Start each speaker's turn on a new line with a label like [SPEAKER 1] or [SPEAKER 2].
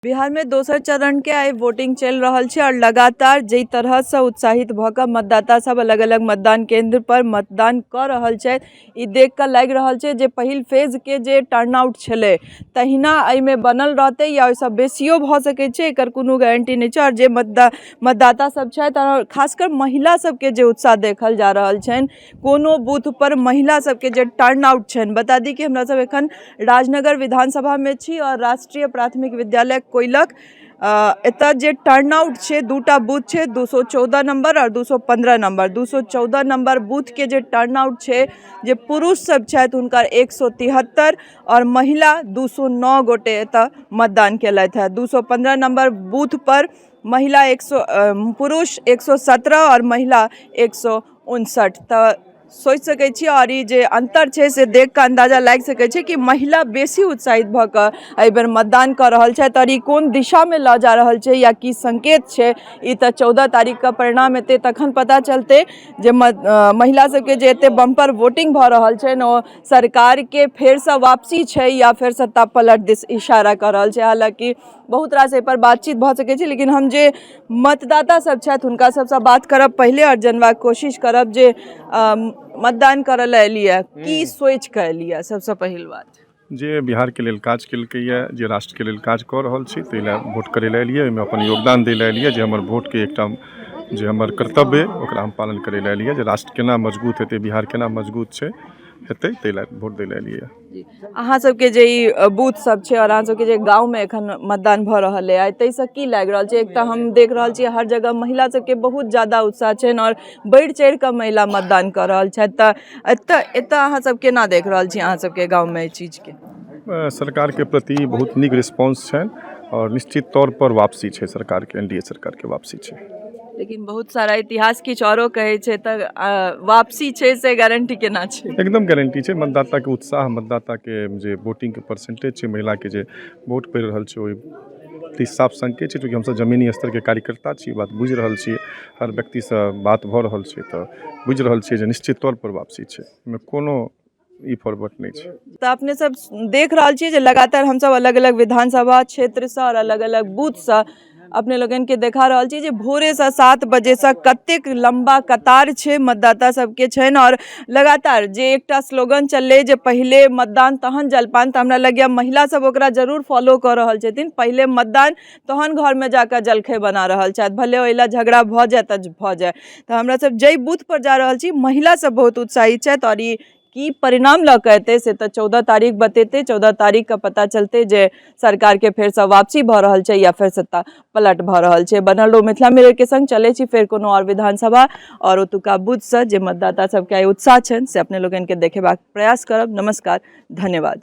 [SPEAKER 1] बिहारमे दोसर चरणके आइ वोटिंग चलि रहल छै आओर लगातार जाहि तरहसँ उत्साहित भऽ कऽ मतदाता सब अलग अलग मतदान केन्द्र पर मतदान कऽ रहल छथि, ई देख कऽ लागि रहल छै जे पहिल फेजके जे टर्न आउट छलै तहिना एहिमे बनल रहतै या ओहिसँ बेसियो भऽ सकै छै, एकर कोनो गारंटी नहि छै। आओर जे मतदाता सब छथि आओर खासकर महिला सबके जे उत्साह देखल जा रहल छनि, कोनो बूथ पर महिला सबके जे टर्न आउट छनि। बता दी कि हमरा सब एखन राजनगर विधानसभामे छी आओर राष्ट्रीय प्राथमिक विद्यालय कोइलख, एतऽ जे टर्न आउट छै, दूटा बूथ छै, 214 नंबर आओर 215 नंबर। 214 नंबर बूथके जे टर्न आउट छै, जे पुरुष सब छथि हुनकर 173 आओर महिला 209 गोटे एतऽ मतदान केलथि हेँ। 215 नंबर बूथ पर महिला 100, पुरुष 117 आओर महिला 159। तऽ सोचि सकै छी आओर ई जे अन्तर छै से देख कऽ अन्दाजा लागि सकै छै कि महिला बेसी उत्साहित भऽ कऽ एहिबेर मतदान कऽ रहल छथि। आओर ई कोन दिशामे लऽ जा रहल छै या की संकेत छै, ई तऽ 14 तारीखके परिणाम एतै तखन पता चलतै जे महिला सबके जे एते बम्पर वोटिंग भऽ रहल छनि ओ सरकारके फेरसँ वापसी छै या फेर सत्ता पलट दिस इशारा कऽ रहल छै। हालाँकि बहुत रास एहिपर बातचीत भऽ सकै छै, लेकिन हम जे मतदाता सब छथि हुनका सबसँ बात करब पहिले आओर जनबाक कोशिश करब जे मतदान करऽ लए एलियै, की सोचि कऽ एलियै। सबसँ पहिल बात
[SPEAKER 2] जे बिहारके लेल काज केलकैए, जे राष्ट्रके लेल काज कऽ रहल छै, ताहि लए वोट करै लए एलियै, ओहिमे अपन योगदान दै लए एलियै, जे हमर वोटके एकटा जे हमर कर्तव्य अइ ओकरा हम पालन करै लए एलियै, जे राष्ट्र केना मजबूत हेतै, बिहार केना मजबूत छै हेतै, ताहि लए वोट दै लए एलियै।
[SPEAKER 1] अहाँ सबके जे ई बूथ सब छै आओर अहाँ सबके जे गाँवमे एखन मतदान भऽ रहल अइ ताहिसँ की लागि रहल छै? एक तऽ हम देख रहल छियै हर जगह महिला सबके बहुत ज्यादा उत्साह छनि आओर बढ़ि चढ़ि कऽ महिला मतदान कऽ रहल छथि, तऽ एतऽ अहाँ सब केना देख रहल छी अहाँ सबके गाँवमे एहि चीजके?
[SPEAKER 2] सरकारके प्रति बहुत नीक रिस्पॉन्स छनि आओर निश्चित तौर पर वापसी छै सरकारके, एन डी ए सरकारके वापसी छै।
[SPEAKER 1] लेकिन बहुत सारा इतिहास किछु औरो कहै छै, तऽ वापसी छै से गारंटी केना छै?
[SPEAKER 2] एकदम गारंटी छै। मतदाताके उत्साह, मतदाताके जे वोटिंगके परसेंटेज छै, महिलाके जे वोट पड़ि रहल छै, ओहि साफ संकेत छै। चूँकि हमसभ जमीनी स्तरके कार्यकर्ता छी, बात बुझि रहल छी, हर व्यक्तिसँ बात भऽ रहल छै, तऽ बुझि रहल छियै जे निश्चित तौर पर वापसी छै, ओहिमे कोनो ई फॉरवर्ड नहि छै।
[SPEAKER 1] तऽ अपने सब देख रहल छियै जे लगातार हमसब अलग अलग विधानसभा क्षेत्रसँ आओर अलग अलग बूथसँ अपने लोगनके देखा रहल छी जे भोरेसँ 7 बजेसँ कतेक लम्बा कतार छै मतदाता सबके छनि। आओर लगातार जे एकटा स्लोगन चललै जे पहिले मतदान तहन जलपान, तऽ हमरा लगैए महिला सब ओकरा जरूर फॉलो कऽ रहल छथिन, पहिले मतदान तहन घरमे जाकऽ जलखै बना रहल छथि, भले ओहि लए झगड़ा भऽ जाय तऽ भऽ जाय। तऽ हमरा सब जाहि बूथ पर जा रहल छी महिला सब बहुत उत्साहित छथि आओर ई की परिणाम लऽ कऽ एतै से तऽ 14 तारीख बतेतै। 14 तारीखके पता चलतै जे सरकारके फेरसँ वापसी भऽ रहल छै या फेर सत्ता पलट भऽ रहल छै। बनल रहू मिथिला मिररके संग। चलै छी फेर कोनो आओर विधानसभा आओर ओतुका बूथसँ जे मतदाता सबके आइ उत्साह छनि से अपने लोकनिके देखेबाक प्रयास करब। नमस्कार, धन्यवाद।